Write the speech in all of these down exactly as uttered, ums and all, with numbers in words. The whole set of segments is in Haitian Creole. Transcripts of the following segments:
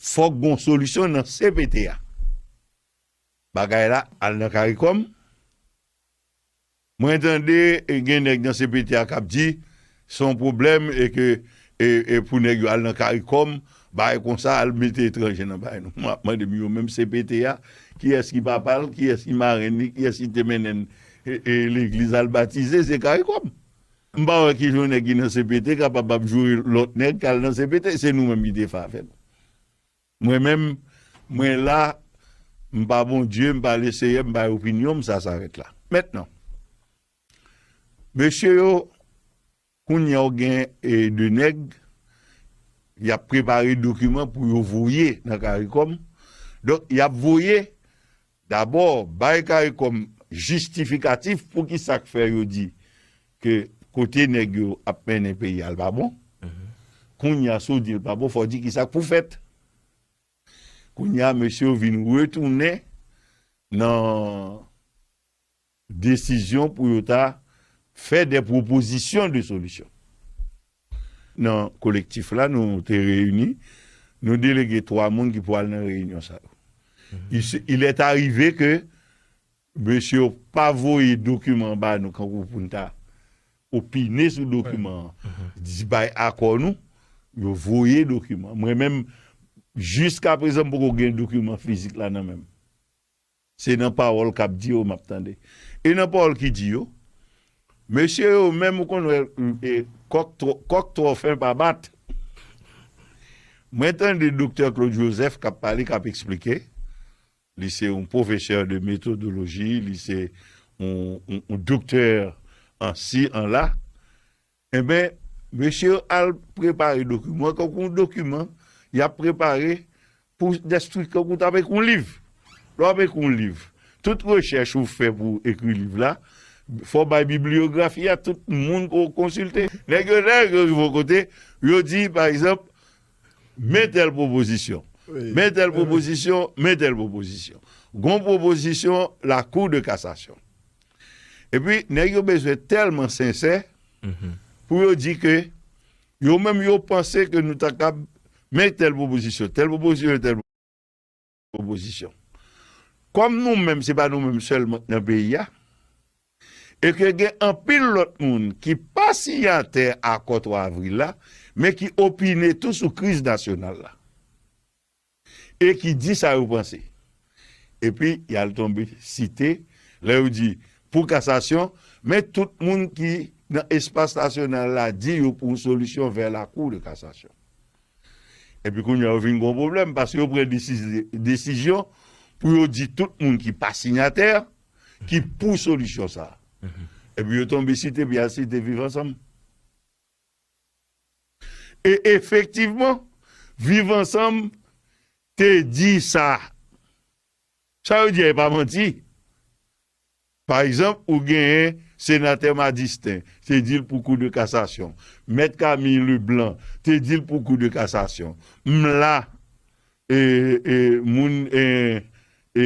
Fòk gon solisyon nan C P T a. Bagay la al nan CARICOM. Mwen tande e, gen nèg nan C P T a k ap di se yon pwoblèm e ke e, e pou nèg yo al nan CARICOM, bay konsa, al mete etranje nan bay nou. Mwen ap mande m yo menm C P T a, kiyès ki papa l, kiyès ki marenn li, kiyès ki te mennen l e, e, legliz al batize, se CARICOM. M pa wè kijan yon nèg ki nan C P T kapab ap joure lòt nèg k al nan C P T, se nou menm ki te fè afè nou. Mwen menm, mwen la, m pa Bondye, m pa Leseyè, m bay opinyon m, sa s'arrête là. Mentnan, mesye yo, kounye a w gen e, de nèg, y ap prepare dokiman pou yo voye nan CARICOM. Donk, y ap voye, dabò, bay CARICOM jistifikatif pou ki sa k fè yo di ke kote nèg yo ap mennen peyi a l pa bon. Kounye a, si w di l pa bon, fò w di ki sa k pou fèt. Kounye a, mesye yo vin retounen nan desizyon pou yo ta fè de pwopozisyon de solisyon. Nan kolektif la, nou te reyini, nou delege twa moun ki pou al nan reyinyon sa yo. Il se- il est arrivé que mesye yo pa voye dokiman ba nou kankou pou n ta opine sou dokiman an, di bay akò nou, yo voye dokiman. Mwen menm, jiska prezan, m poko gen dokiman fizik la nan men m. Se nan pawòl k ap di yo m ap tande. E nan pawòl ki di yo, mesye yo menm ou konn wè e, kòk twò- kòk twò fen pa bat. Mwen tande doktè Claude Joseph k ap pale, k ap eksplike. Li se yon pwofesè de metodoloji, li se yon, yon, yon doktè an si, an la. Enben, mesye yo al prepare dokiman, kankou yon dokiman, y ap prepare pou dèstri kankou t ap ekri yon liv. Lè w ap ekri yon liv, tout rechèch ou fè pou ekri liv la, fò w bay bibliyografi a tout moun ke w konsilte. Nèg yo, lè yo rive yon kote, yo di, pa egzanp, men tèl pwopozisyon, men tèl pwopozisyon, men tèl pwopozisyon. Gon pwopozisyon Lakou de Kasasyon. Epi, nèg yo bezwen tèlman sensè pou yo di ke yo menm yo panse ke nou ta kab men tèl pwopozisyon, tèl pwopozisyon, tèl pwopozisyon. Kòm nou menm, se pa nou menm sèlman k nan peyi a, e ke gen anpil lòt moun ki pa siyatè akò twa avril la, men ki opine tou sou kriz nasyonal la. E ki di sa yo panse. Epi, y al tonbe site, lè yo di, pou kasasyon, men tout moun ki nan espas nasyonal la di yo pou yon solisyon vè Lakou de Kasasyon. Epi kounye a, yo vin gen yon pwoblèm, paske yo pran desi- desizyon pou yo di tout moun ki pa siyatè, ki pou solisyon sa a. Epi yo tonbe site, epi y al site Viv Ansanm. E efektivman, Viv Ansanm te di sa. Sa yo di a, e pa manti. Pa egzanp, ou genyen senatè Madistin, te di l pou Kou de Kasasyon. Mèt Camille Leblanc, te di l pou Kou de Kasasyon. M la, e, e, moun, e, e,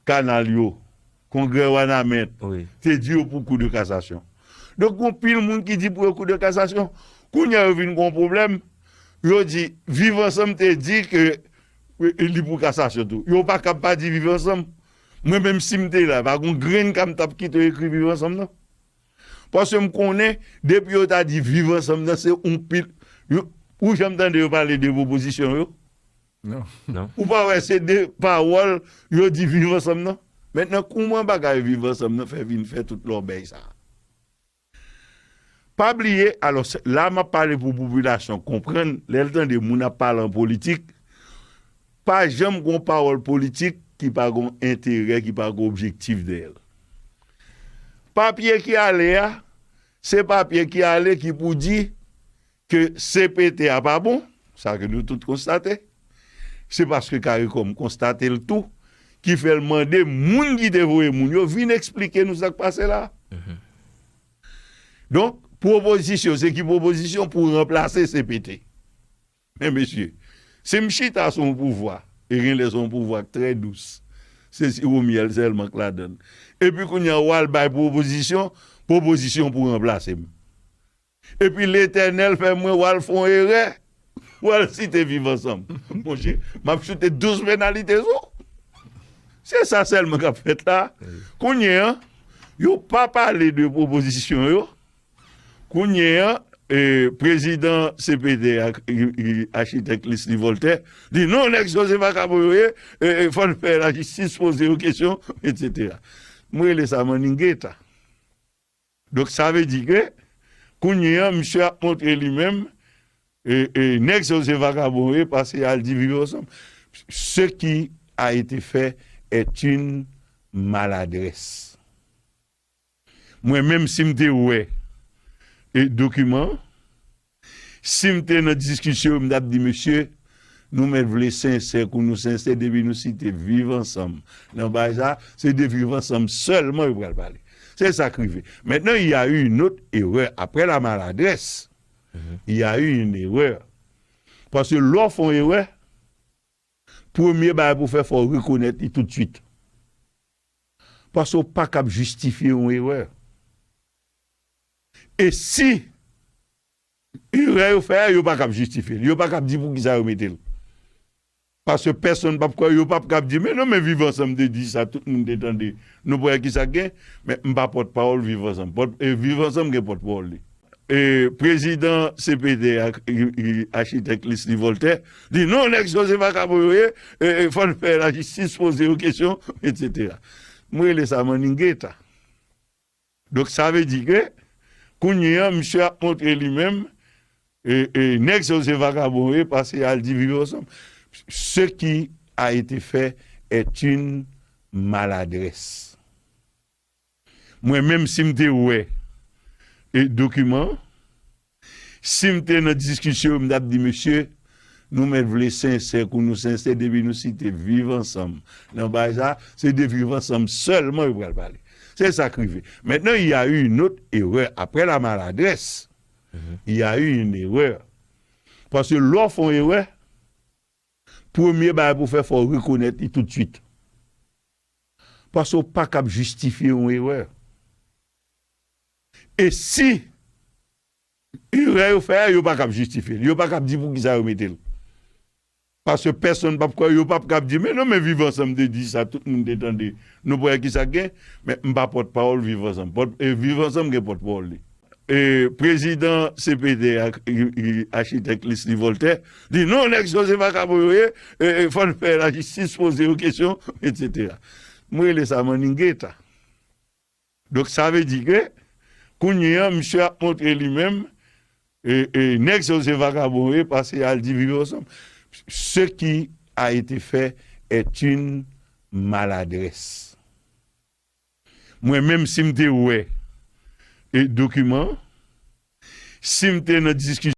kanal yo, kongrè Wanament, te di yo pou Kou de Kasasyon. Donk, gon pil moun ki di pou yo Kou de Kasasyon. Kounye a, yo vin gon pwoblèm. Yo di, Viv Ansanm te di ke e, e, li pou kasasyon tou. Yo pa kab pa di Viv Ansanm. Mwen menm, si m te la, pa gon grenn ka m t ap kite yo ekri Viv Ansanm, non. Paske m konnen, depi yo ta di Viv Ansanm nan, se yon pil. Yo, ou janm tande yo pale de pwopozisyon yo? Non. Non. Ou pa wè se de pawòl yo di Viv Ansanm nan? Mentnan, kouman bagay Viv Ansanm nan fè vin fè tout lòbèy sa a? Pa bliye, alò, se- la m ap pale pou popilasyon konprann, lè l tande moun ap pale an politik, pa janm gon pawòl politik ki pa gon enterè, ki pa gon objektif dèyè l. Papye ki ale a, se papye ki ale ki pou di ke C P T a pa bon, sa ke nou tout konstate, se paske CARICOM konstate l tou, ki fè l mande moun ki te voye moun yo vin eksplike nou sa k pase la. Donk, pwopozisyon, se ki pwopozisyon pou ranplase C P T? Men mesye, si m chita sou yon pouvwa, e genlè se yon pouvwa k trè dous, se siwo myèl sèlman k ladan l. Epi kounye a, w al bay pwopozisyon, pwopozisyon pou ranplase m. Epi Letènèl fè mwen w al fè yon erè. Pou al site Viv Ansanm. Monchè, m ap choute douz penalite sou. Se sa sèlman k ap fèt la. Kounye a, yo pa pale de pwopozisyon yo. Kounye a, e, prezidan C P T a, e, e, achitèk Leslie Voltaire, di non, nèg sa yo se vakabon yo ye, e, e, fò n fè lajistis poze yo kesyon, etsetera. M rele sa manninggeta. Donk, sa vle di ke, kounye a, misye ap montre li menm, e, e, nèg sa yo se vakabon yo ye, pase al di Viv Ansanm. Ce qui a été fait est une maladresse. Mwen menm, si m te wè, e, dokiman, si m te nan diskisyon, m t ap di, mesye, nou mèt vle sensè kou nou sensè, depi nou site Viv Ansanm nan bagay sa, se de Viv Ansanm sèlman yo pral pale. Se sa k rive. Maintenant, il y a eu une autre erreur. Après la maladresse, il y a eu une erreur. Paske lè w fè yon erè, premye bagay pou w fè, fò w rekonèt li toutswit. Paske w pa kab jistifye yon erè. E si erè yo fè a, yo pa kab jistifye l, yo pa kab di poukisa yo mete l. Paske pèsonn p ap kwè, yo p ap kab di, men non, men Viv Ansanm te di sa, tout moun te tande. Nou pa wè kisa k gen, men m pa pòtpawòl Viv Ansanm. Pòt, e, Viv Ansanm gen pòtpawòl li. E, prezidan C P T a, e, e, achitèk Leslie Voltaire, di non, nèg sa yo se vakabon yo ye, e, e, fò n fè lajistis poze yo kesyon, etsetera. M rele sa manninggeta. Donk, sa vle di ke, kounye a, misye ap montre li menm, e, e, nèg sa yo se vakabon yo ye, pase al di Viv Ansanm. Ce qui a été fait est une maladresse. Mwen menm, si m te wè, e, dokiman, si m te nan diskisyon, m t ap di, mesye, nou mèt vle sensè kou nou sensè, depi nou site Viv Ansanm nan bagay sa, se de Viv Ansanm sèlman yo pral pale. Se sa k rive. Maintenant, il y a eu une autre erreur. Après la maladresse, il y a eu une erreur. Paske lè w fè yon erè, premye bagay pou w fè, fò w rekonèt li toutswit. Paske w pa kab jistifye yon erè. E si erè yo fè a, yo pa kab jistifye l, yo pa kab di poukisa yo mete l. Paske pèsonn p ap kwè, yo p ap kab di, men non, men Viv Ansanm te di sa, tout moun te tande. Nou pa wè kisa k gen, men m pa pòtpawòl Viv Ansanm. Pòt, e, Viv Ansanm gen pòtpawòl li. E, prezidan C P T a, e, e, achitèk Leslie Voltaire, di non, nèg sa yo se vakabon yo ye, e, e, fò n fè lajistis poze yo kesyon, etsetera. M rele sa manninggeta. Donk, sa vle di ke, kounye a, misye ap montre li menm, e, e, nèg sa yo se vakabon yo ye, pase al di Viv Ansanm. Ce qui a été fait est une maladresse. Mwen menm, si m te wè, e, dokiman, si m te nan diskisyon,